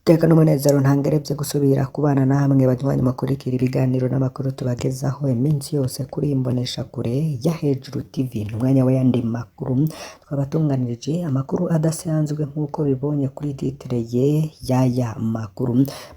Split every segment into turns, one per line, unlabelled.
Iteka n'umunezero ntangerevye gusubira kubana namwe banywanyi mukurikira ibiganiro n'amakuru tubagezaho iminsi yose kuri imboneshakure ya Hejuru TV. Umwanya w'ayandi makuru twabatunganirije, amakuru adasanzwe nk'uko bibonye kuri titre ye y'aya makuru.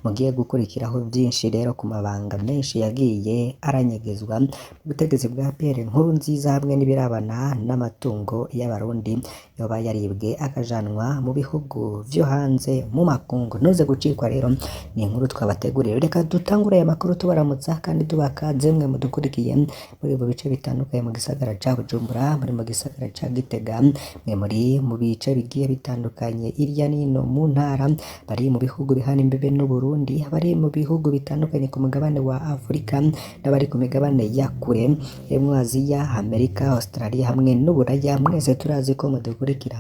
Mugiye gukurikiraho vyinshi rero ku mabanga menshi yagiye aranyegezwa mu butegetsi bwa Pierre Nkurunziza hamwe n'ibirabana n'amatungo y'Abarundi yoba yaribwe akajanwa mu bihugu vyo hanze mu makungu. Ntuze gucikwa rero, ni inkuru twabateguriye. Reka dutangure aya makuru tubaramutsa kandi tubakaze mwe mudukurikiye muri mu bice bitandukanye mu gisagara ca Bujumbura, muri mu gisagara ca Gitega, mwe muri mu bice bigiye bitandukanye irya nino mu ntara, bari mu bihugu bihana imbibe n'Uburundi, bari mu bihugu bitandukanye ku mugabane wa Afurika n'abari ku migabane ya kure harimwo Aziya, Amerika, Australia hamwe n'Uburaya. Mwese turazi ko mudukurikira,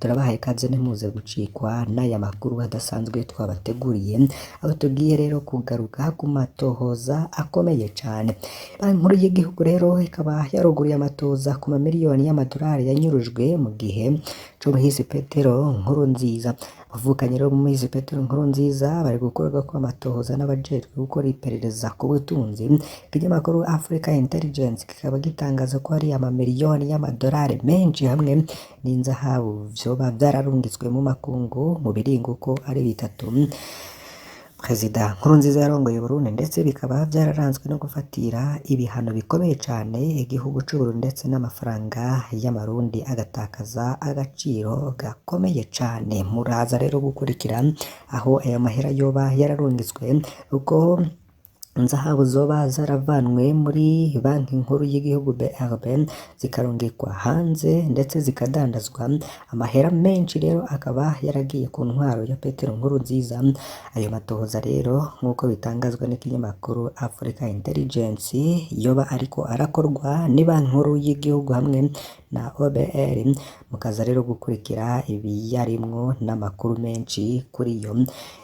turabahaye ikaze, ntimuze gucikwa n'aya makuru adasanzwe twabateguriye, aho tugiye rero kugaruka ku matohoza akomeye cane. Banki Nkuru y'igihugu rero ikaba yaruguruye amatohoza ku mamiliyoni y'amadolari yanyurujwe mu gihe c'umuhisi Petero Nkurunziza. Abavukanye rero b'umuhisi Petero Nkurunziza bari gukorerwako amatohoza n'abajejwe gukora iperereza ku butunzi. Ikinyamakuru Africa Intelligence kikaba gitangaza ko hari amamiliyoni y'amadolari menshi hamwe n'inzahabu vyoba vyararungitswe mu makungu mu biringo uko ari bitatu Perezida Nkurunziza yarongoye Uburundi, ndetse bikaba vyararanzwe no gufatira ibihano bikomeye cane igihugu c'Uburundi, ndetse n'amafaranga y'Amarundi agatakaza agaciro gakomeye cane. Muraza rero gukurikira aho ayo mahera yoba yararungitswe, uko inzahabu zoba zaravanwe muri Banki Nkuru y'igihugu BRB zikarungikwa hanze ndetse zikadandazwa, amahera menshi rero akaba yaragiye ku ntwaro ya Petero Nkurunziza. Ayo matohoza rero nk'uko bitangazwa n'ikinyamakuru Africa Intelligence yoba ariko arakorwa ni Banki Nkuru y'igihugu hamwe na OBR. Mukaza rero gukurikira ibiyarimwo n'amakuru menshi kuri yo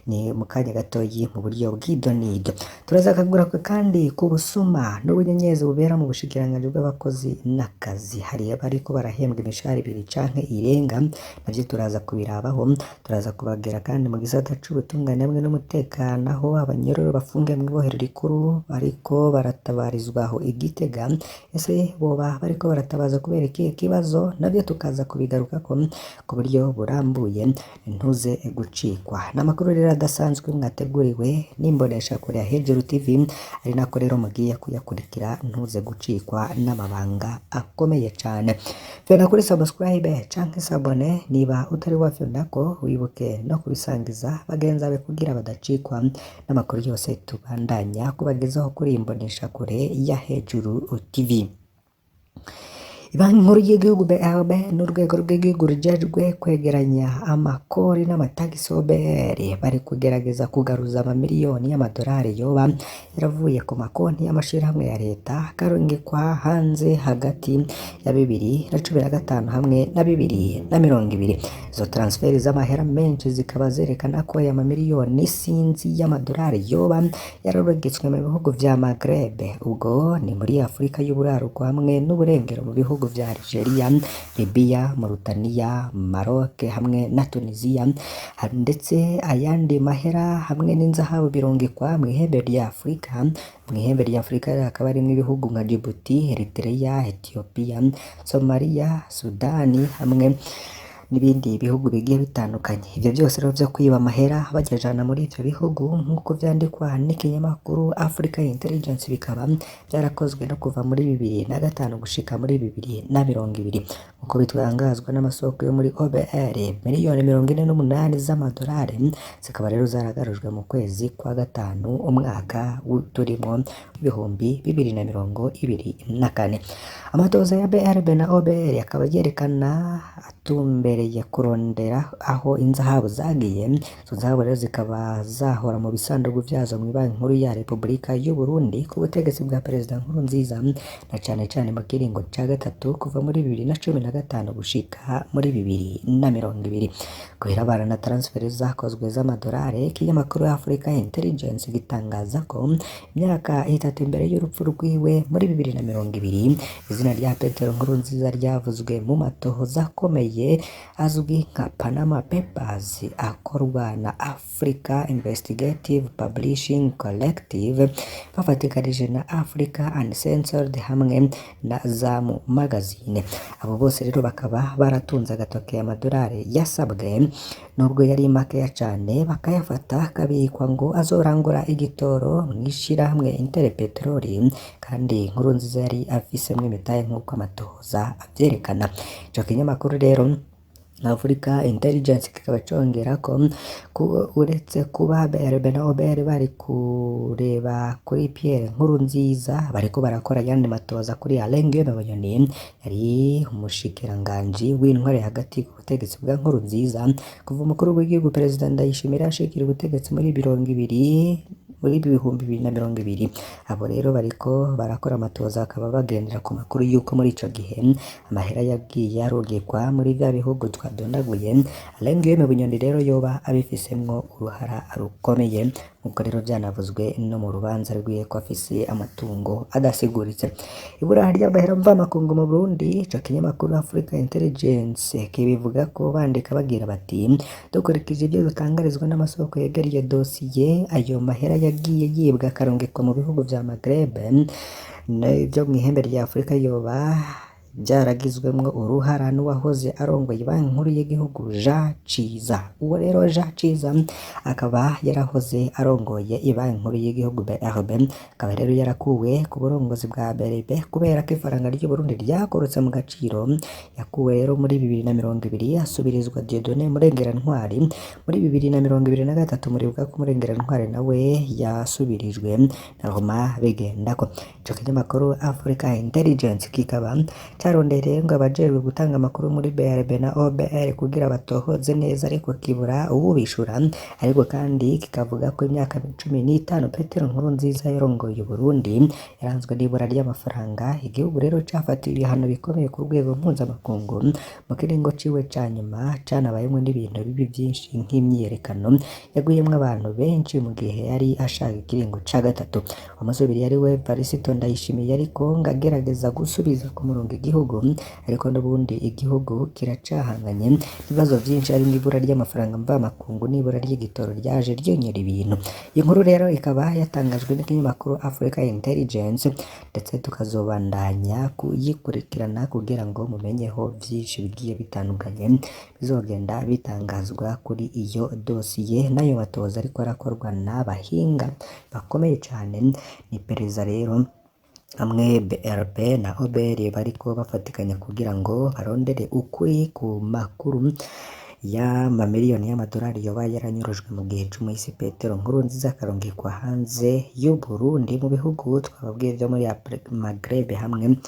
ni mu kanya gatoyi mu buryo bw'idonido. Turaza kugaruka kandi ku busuma n'ubunyenyezi bubera mu bushikiranganji bw'abakozi n'akazi. Hari abariko barahembwa imishahara ibiri canke irenga, navyo turaza kubirabaho. Turaza kubabwira kandi mu gisata c'ubutungane hamwe n'umutekano, aho abanyororo bafungiwe mw'ibohero rikuru bariko baratabarizwa aho i Gitega. Ese boba bariko baratabaza kubera ikihe kibazo? Navyo tukaza kubigarukako ku buryo burambuye, ntuze gucikwa. N'amakuru rero adasanzwe mwateguriwe n'imboneshakure ya Hejuru TV, ari nako rero mugiye kuyakurikira, ntuze gucikwa n'amabanga akomeye cane. Fyonda kuri subscribe canke s'abonner niba utari wafyondako, wibuke no kubisangiza bagenzi bawe kugira badacikwa n'amakuru yose tubandanya kubagezaho kuri iyi mboneshakure ya Hejuru TV. Banki Nkuru y'igihugu BRB n'urwego rw'igihugu rujejwe kwegeranya amakori n'amatagisi OBR bari kugerageza kugaruza amamiliyoni y'amadolari yoba yaravuye ku makonti y'amashirahamwe ya leta akarungikwa hanze hagati ya 2015 hamwe na 2020. Izo transferi z'amahera menshi zikaba zerekana ko aya mamiliyoni sinzi y'amadolari yoba yararungitswe mu bihugu vya Maghreb, ubwo ni muri Afurika y'uburaruko hamwe n'uburengero, mu bihugu vya Algeria, Libya, Mauritania, Maroc hamwe na Tunisia, ndetse ayandi mahera hamwe n'inzahabu birungikwa mw'ihembe rya Afurika. Mw'ihembe rya Afurika hakaba harimwo ibihugu nka Djibouti, Eritrea, Ethiopia, Somalia, Sudani hamwe n'ibindi bihugu bigiye bitandukanye. Ivyo vyose rero vyo kwiba amahera bayajana muri ivyo bihugu, nk'uko vyandikwa n'ikinyamakuru Africa Intelligence, bikaba vyarakozwe no kuva muri 2005 gushika muri 2020. Nk'uko bitangazwa n'amasoko yo muri OBR, miliyoni 48 z'amadolari zikaba rero zaragarujwe mu kwezi kwa gatanu umwaka turimwo 2024. Amatohoza ya BRB na OBR akaba yerekana atumbereye kurondera aho inzahabu zagiye. Izo nzahabu rero zikaba zahora mu bisandugu vyazo mw'ibanki nkuru ya Repubulika y'Uburundi ku butegetsi bwa Perezida Nkurunziza, na cane cane mu kiringo ca gatatu kuva muri 2015 gushika muri 2020. Kubirabana na transferi zakozwe z'amadolari, ikinyamakuru Africa Intelligence gitangaza ko imyaka itatu imbere y'urupfu rwiwe muri 2020, izina rya Petero Nkurunziza ryavuzwe mu matohoza akomeye. azwi nka Panama Papers akorwa na Africa Investigative Publishing Collective bafatikanije na Africa Uncensored hamwe na Zamu Magazine. Abo bose rero bakaba baratunze agatoke amadolari yasabwe nubwo yari makeya cane, bakayafata akabikwa ngo azorangura igitoro mw'ishirahamwe Interpetroli, kandi Nkurunziza yari afisemwo imitahe nk'uko amatohoza avyerekana. Ico kinyamakuru rero Africa Intelligence kikaba congerako ko uretse kuba BRB na OBR bari kureba kuri Pierre Nkurunziza, bariko barakora ayandi matohoza kuri Alain Guillaume Bunyoni yari umushikiranganji w'intwaro hagati ku butegetsi bwa Nkurunziza kuva umukuru w'igihugu Perezida Ndayishimiye ashikira ubutegetsi muri 2020. Abo rero bariko barakora amatohoza bakaba bagendera ku makuru y'uko muri ico gihe amahera yagiye arungikwa muri vya bihugu twadondaguye, Alain Guillaume Bunyoni rero yoba abifisemwo uruhara rukomeye, nk'uko rero vyanavuzwe no mu rubanza rwiwe ko afise amatungo adasiguritse. Ibura ry'amahera mvamakungu mu Burundi, ico kinyamakuru Africa Intelligence kibivuga ko bandika bagira bati: dukurikije ivyo dutangarizwa n'amasoko yegereye dosiye, ayo mahera yagiye yibwa akarungikwa mu bihugu vya Maghreb n'ivyo mw'ihembe rya Afrika yoba vyaragizwemwo uruhara n'uwahoze arongoye Banki Nkuru y'igihugu Jean Ciza. Uwo rero Jean Ciza akaba yarahoze arongoye Banki Nkuru y'igihugu BRB, akaba rero yarakuwe ku burongozi bwa BRB kubera ko ifaranga ry'Uburundi ryakorotse mu gaciro. Yakuwe rero muri 2020 asubirizwa Dieudonné Murengerantwari. Muri 2023 muribuka ko Murengerantwari nawe yasubirijwe na Romain Bigendako. Ico kinyamakuru Africa Intelligence kikaba carondereye ngo abajejwe gutanga amakuru muri BRB na OBR kugira batohoze neza, ariko kibura uwubishura. Ariko kandi kikavuga ko imyaka 15 Petero Nkurunziza yarongoye Uburundi yaranzwe n'ibura ry'amafaranga. Igihugu rero cafatiwe ibihano bikomeye ku rwego mpuzamakungu mu kiringo ciwe ca nyuma, canabayemwo n'ibintu bibi vyinshi nk'imyiyerekano yaguyemwo abantu benshi mu gihe yari ashaka ikiringo ca gatatu. Umusubiriye ari we Evariste Ndayishimiye, ariko ngo agerageza gusubiza ku murongo igihugu, ariko n'ubundi igihugu kiracahanganye n'ibibazo vyinshi harimwo ibura ry'amafaranga mvamakungu n'ibura ry'igitoro ryaje ryonyora ibintu. Iyi nkuru rero ikaba yatangajwe n'ikinyamakuru Africa Intelligence, ndetse tukazobandanya kuyikurikirana kugira ngo mumenyeho vyinshi bigiye bitandukanye bizogenda bitangazwa kuri iyo dosiye n'ayo matohoza ariko arakorwa n'abahinga bakomeye cane. Ni iperereza rero hamwe BRB na OBR bariko bafatikanya kugira ngo barondere ukuri ku makuru y'amamiliyoni y'amadolari yoba yaranyurujwe mu gihe c'umuhisi Petero Nkurunziza akarungikwa hanze y'Uburundi mu bihugu twababwiye vyo muri Maghreb hamwe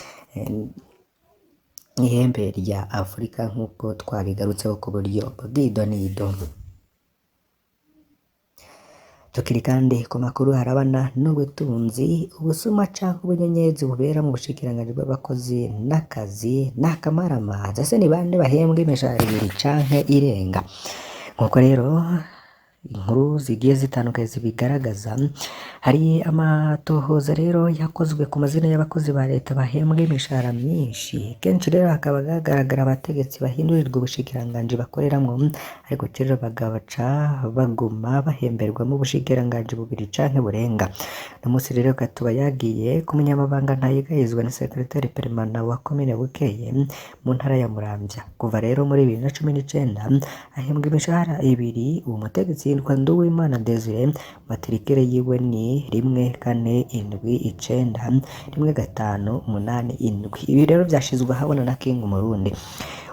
n'ihembe rya Afrika nk'uko twabigarutseho ku buryo bw'idonido. Tukiri kandi ku makuru harabana n'ubutunzi, ubusuma canke ubunyenyezi bubera mu bushikiranganji bw'abakozi n'akazi n'akamaramaza. Ese ni bande bahembwa imishahara ibiri canke irenga? Nk'uko rero inkuru zigiye zitandukanye zibigaragaza, hari amatohoza rero yakozwe ku mazina y'abakozi ba leta bahembwa imishahara myinshi. Kenshi rero hakaba hagaragara abategetsi bahindurirwa ubushikiranganji bakoreramwo, ariko rero bagaca baguma bahemberwamo ubushikiranganji bubiri canke burenga. Uno musi rero Gatuba yagiye ku munyamabanga ntayegayezwa na sekretari permanent wa komine Bukeye mu ntara ya Muramvya. Kuva rero muri 2019 ahembwa imishahara ibiri. Uwo mutegetsi yitwa Nduwimana Desire, matrikire yiwe ni 1 4 7 9 1 5 8 7. Ibi rero vyashizwe ahabona na King Murundi.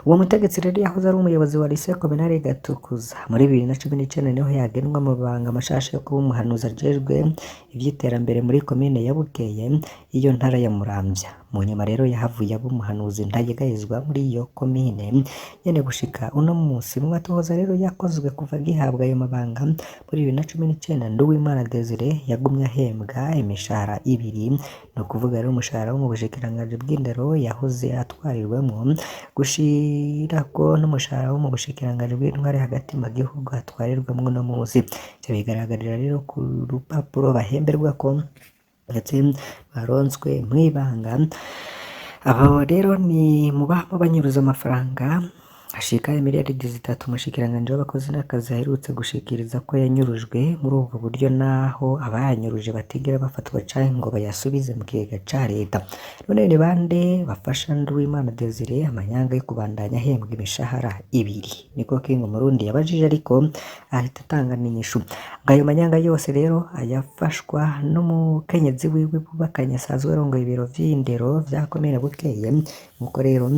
Uwo mutegetsi rero yahoze ari umuyobozi wa Lycée Communale Gatukuza. Muri 2019 niho yagenwa amabanga mashasha yo kuba umuhanuzi ajejwe ivy'iterambere muri komine ya Bukeye y'iyo ntara ya Muramvya. Mu nyuma rero yahavuye aba umuhanuzi ntayegayezwa muri iyo komine nyene gushika uno musi. Mu matohoza rero yakozwe kuva agihabwa ayo mabanga muri 2019, Nduwimana Desire yagumye ahembwa imishahara ibiri, ni ukuvuga rero umushahara wo mu bushikiranganji bw'indero yahoze atwarirwamwo, gushirako n'umushahara wo mu bushikiranganji bw'intwari hagati mu gihugu atwarirwamwo uno musi. Ivyo bigaragarira rero ku rupapuro bahemberwako ndetse baronswe mw'ibanga. Abo rero ni mu bama banyuruza amafaranga Ashika 3 miliyaridi umushikiranganji w'abakozi n'akazi aherutse gushikiriza ko yanyurujwe muri ubwo buryo, naho abayanyuruje batigera bafatwa canke ngo bayasubize mu kigega ca leta. None ni bande bafasha Nduwimana Desire amanyanga yo kubandanya ahembwa imishahara ibiri? Niko King Murundi yabajije, ariko ahita atanga n'inyishu. Ngo ayo manyanga yose rero ayafashwa n'umukenyezi wiwe bubakanye asanzwe arongoye ibiro vy'indero vya komine Bukeye, nkuko rero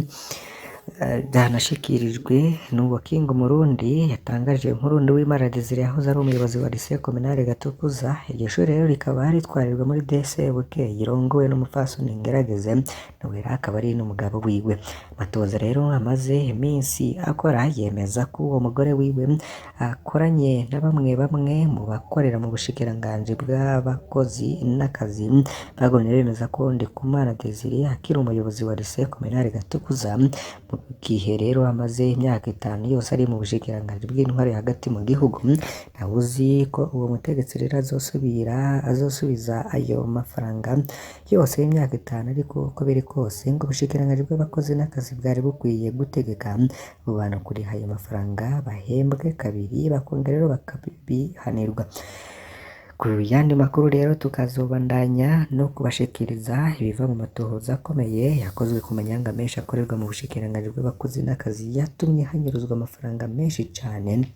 byanashikirijwe n'uwo King Murundi yatangaje inkuru. Nduwimana Desire yahoze ari umuyobozi wa Lycée Communale Gatukuza. Iryo shuri rero rikaba ritwarirwa muri DC Bukeye irongowe n'umupfasoni Ngerageze, nawe rero akaba ari n'umugabo wiwe. Amatohoza rero amaze iminsi akora yemeza ko uwo mugore wiwe akoranye na bamwe bamwe mu bakorera mu bushikiranganji bw'abakozi n'akazi, bagumye bemeza ko Ndikumana Desire akiri umuyobozi wa Lycée Communale Gatukuza, mu gihe rero amaze imyaka 5 yose ari mu bushikiranganji bw'intwaro hagati mu gihugu. Ntawuzi ko uwo mutegetsi rero azosubira azosubiza ayo mafaranga yose y'imyaka 5, ariko uko biri kose ngo ubushikiranganji bw'abakozi n'akazi bwari bukwiye gutegeka abo bantu kuriha ayo mafaranga bahembwe kabiri, bakongera rero bakabihanirwa. Ku yandi makuru rero tukazobandanya no kubashikiriza ibiva mu matohoza akomeye yakozwe ku manyanga menshi akorerwa mu bushikiranganji bw'abakozi n'akazi yatumye hanyuruzwa amafaranga menshi cane.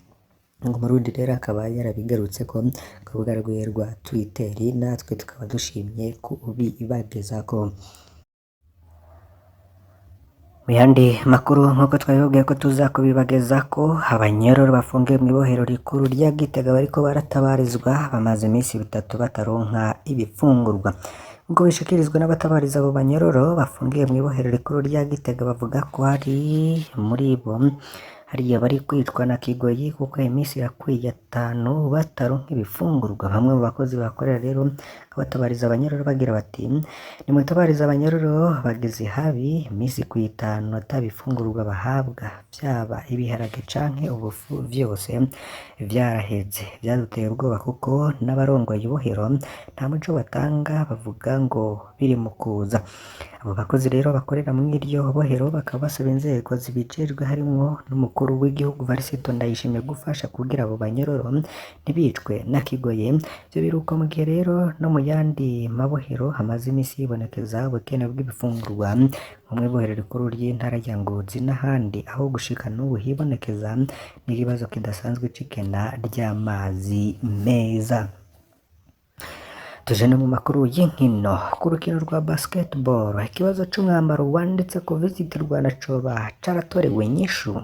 Ngo Murundi rero akaba yarabigarutseko ku rubuga rwiwe rwa Twitter, natwe tukaba dushimye kubibagezako. Mu yandi makuru, nk'uko twabibabwiye ko tuza kubibagezako, abanyororo bafungiwe mw'ibohero rikuru rya Gitega bariko baratabarizwa bamaze iminsi 3 bataronka ibifungurwa. Nk'uko bishikirizwa n'abatabariza abo banyororo bafungiwe mw'ibohero rikuru rya Gitega, bavuga ko hari muri bo hariya bari kwicwa na kigoyi kuko iminsi irakwiye 5 bataronka ibifungurwa. Bamwe mu bakozi bakorera rero batabariza abanyororo bagira bati: "Nimutabarize abanyororo bageze habi, iminsi ku 5 ata bifungurwa bahabwa, vyaba ibiharage canke ubufu vyose vyaraheze. Vyaduteye ubwoba kuko n'abarongoye ibohero nta muco batanga, bavuga ngo biri mu kuza." Abo bakozi rero bakorera mw'iryo bohero bakaba basaba inzego zibijejwe harimwo n'umukuru w'igihugu Varisito Ndayishimiye gufasha kugira abo banyororo ntibicwe na kigoye. Ivyo biruko mu gihe rero no mu yandi mabohero hamaze imisi hibonekeza ubukene bw'ibifungurwa, nko mw'ibohero rikuru ry'intara ya Ngozi n'ahandi, aho gushika n'ubu hibonekeza n'ikibazo kidasanzwe c'ikena ry'amazi meza. Tuje no mu makuru y'inkino. Ku rukino rwa basketball, ikibazo c'umwambaro wanditseko Visit Rwanda coba caratorewe inyishu.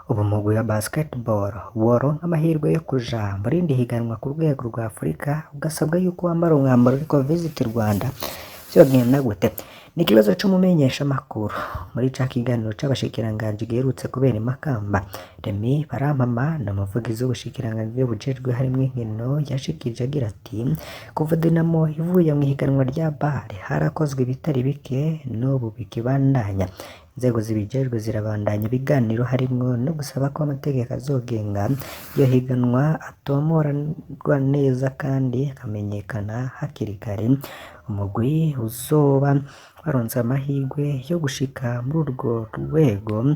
Ubu umugwi wa basketball woronka amahirwe yo kuja mu rindi higanwa ku rwego rwa Afurika ugasabwa yuko wambara umwambaro uriko Visit Rwanda, vyogenda gute? Ni ikibazo c'umumenyeshamakuru muri ca kiganiro c'abashikiranganji giherutse kubera i Makamba. Remy Barampama ni umuvugizi w'ubushikiranganji bujejwe harimwo inkino, yashikirije agira ati: "Kuva Dinamo ivuye mw'ihiganwa rya BAL harakozwe ibitari bike, n'ubu bikibandanya. Inzego zibijejwe zirabandanya ibiganiro harimwo no gusaba ko amategeko azogenga iryo higanwa atomorwa neza kandi akamenyekana hakiri kare. Umugwi uzoba waronse amahirwe yo gushika muri urwo rwego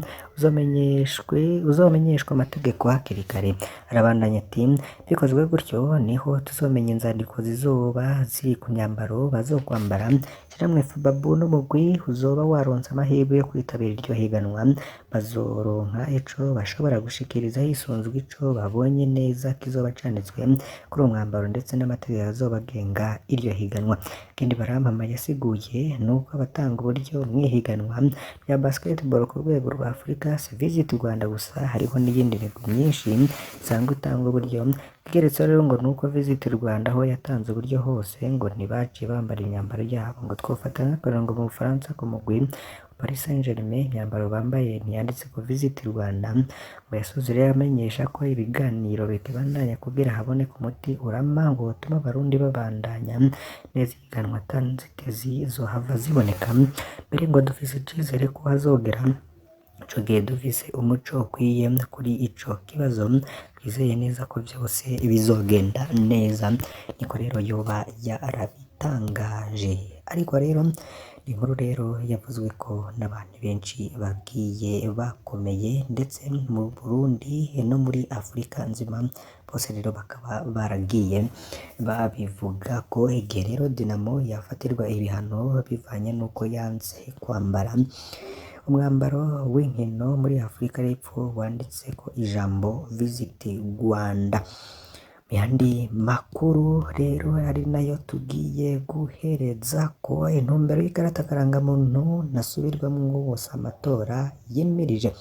uzomenyeshwa amategeko hakiri kare." Arabandanya ati: "Bikozwe gutyo niho tuzomenya inzandiko zizoba ziri ku myambaro bazokwambara. Ishirahamwe FEBABU n'umugwi uzoba waronse amahirwe yo kwitabira iryo higanwa bazoronka ico bashobora gushikiriza hisunzwe ico babonye neza kizoba canditswe kuri uwo mwambaro ndetse n'amategeko azoba agenga iryo higanwa." Ikindi Barampama yasiguye nuko abatanga uburyo mw'ihiganwa rya basketball ku rwego rwa Afurika si Visit Rwanda gusa, hariho n'iyindi migwi myinshi isanzwe itanga uburyo. Ikigeretse rero ngo nuko Visit Rwanda aho yatanze uburyo hose ngo ntibaciye bambara imyambaro yabo. Ngo twofata nk'akarorero ngo mu Bufaransa ku mugwi Paris Saint-Germain imyambaro bambaye ntiyanditseko Visit Rwanda. Ngo yasoje rero amenyesha ko ibiganiro bikibandanya kugira haboneke umuti urama ngo wotuma abarundi babandanya neza ihiganwa ata nzitizi zohava ziboneka. Mbere ngo dufise icizere ko hazogera ico gihe dufise umuco ukwiye kuri ico kibazo, twizeye neza ko vyose bizogenda neza. Niko rero yoba yarabitangaje. Ariko rero Inkuru rero yavuzwe ko n'abantu benshi bagiye bakomeye ndetse mu Burundi no muri Afrika nzima bose rero bakaba baragiye babivuga ko igihe rero Dinamo yafatirwa ibihano bivanye n'uko yanze kwambara umwambaro w'inkino muri Afrika y'Epfo wanditseko ijambo Visit Rwanda. Mu yandi makuru rero ari nayo tugiye guhereza ko intumbero y'ikarata karangamuntu ntasubirwamwo wose amatora yimirije.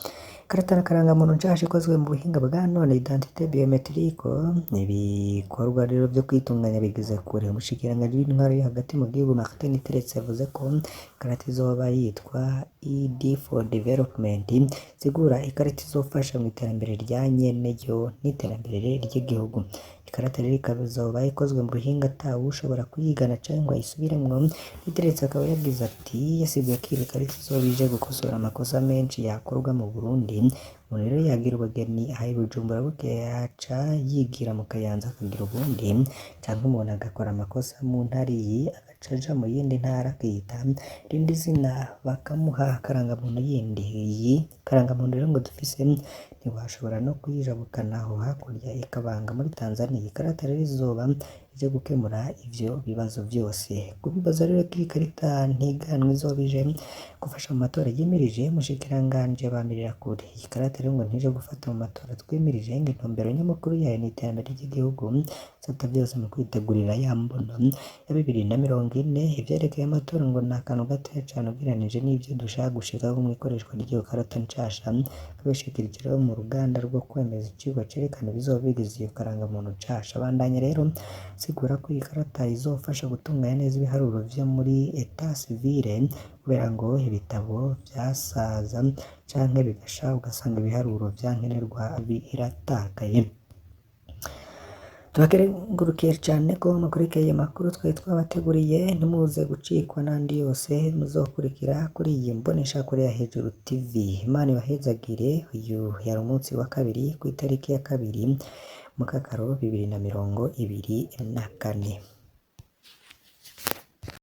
Ikarata karangamuntu nshasha ikozwe mu buhinga bwa none identité biométrique, ibikorwa rero vyo kwitunganya bigeze kure. Umushikiranganji w'intwaro yo hagati mu gihugu Martin Teretse yavuze ko ikarata izoba yitwa ID for Development, sigura ikarita izofasha mu iterambere rya nyeneryo n'iterambere ry'igihugu. Ikarata rero ikazoba ikozwe mu buhinga atawushobora kuyigana canke ngo ayisubiremwo. Niteretse akaba yagize ati yasiguye ko iyo karita izoba ije gukosora amakosa menshi yakorwa mu Burundi. Umuntu rero yagira ubugeni aha i Bujumbura, bukeye yaca yigira mu Kayanza akagira ubundi, canke umuntu agakora amakosa mu ntara iyi agaca aja mu yindi ntara akiyita irindi zina bakamuha karangamuntu yindi. Iyi karangamuntu rero ngo dufise ntiwashobora no kuyijabukana aho hakurya ikabanga muri Tanzania. Ikarata rero izoba ije gukemura ivyo bibazo vyose. Ku bibazo rero ko iyi karita ntiganwa izoba ije gufasha mu matora yimirije, umushikiranganji abamirira kure. Iyi karata rero ngo ntije gufata mu matora twimirije, ngo intumbero nyamukuru yayo ni iterambere ry'igihugu bisata vyose mu kwitegurira ya mbono ya 2040. Ivyerekeye amatora ngo ni akantu gatoya cane ugereranije n'ivyo dushaka gushikako mw'ikoreshwa ry'iyo karata nshasha. Akabishikirije rero mu ruganda rwo kwemeza icigwa cerekana ibizoba bigize iyo karangamuntu nshasha. Abandanya rero asigura ko iyi karata izofasha gutunganya neza ibiharuro vyo muri etat civile, kubera ngo ibitabo vyasaza canke bigasha ugasanga ibiharuro vyankenerwa biratakaye. Tubakengurukiye cane ko mukurikiye amakuru twari twabateguriye, ntimuze gucikwa n'andi yose muzokurikira kuri iyi mboneshakure ya Hejuru TV. Imana ibahezagire. Uyu yari umunsi wa kabiri kw'itariki ya 2 Mukakaro 2024.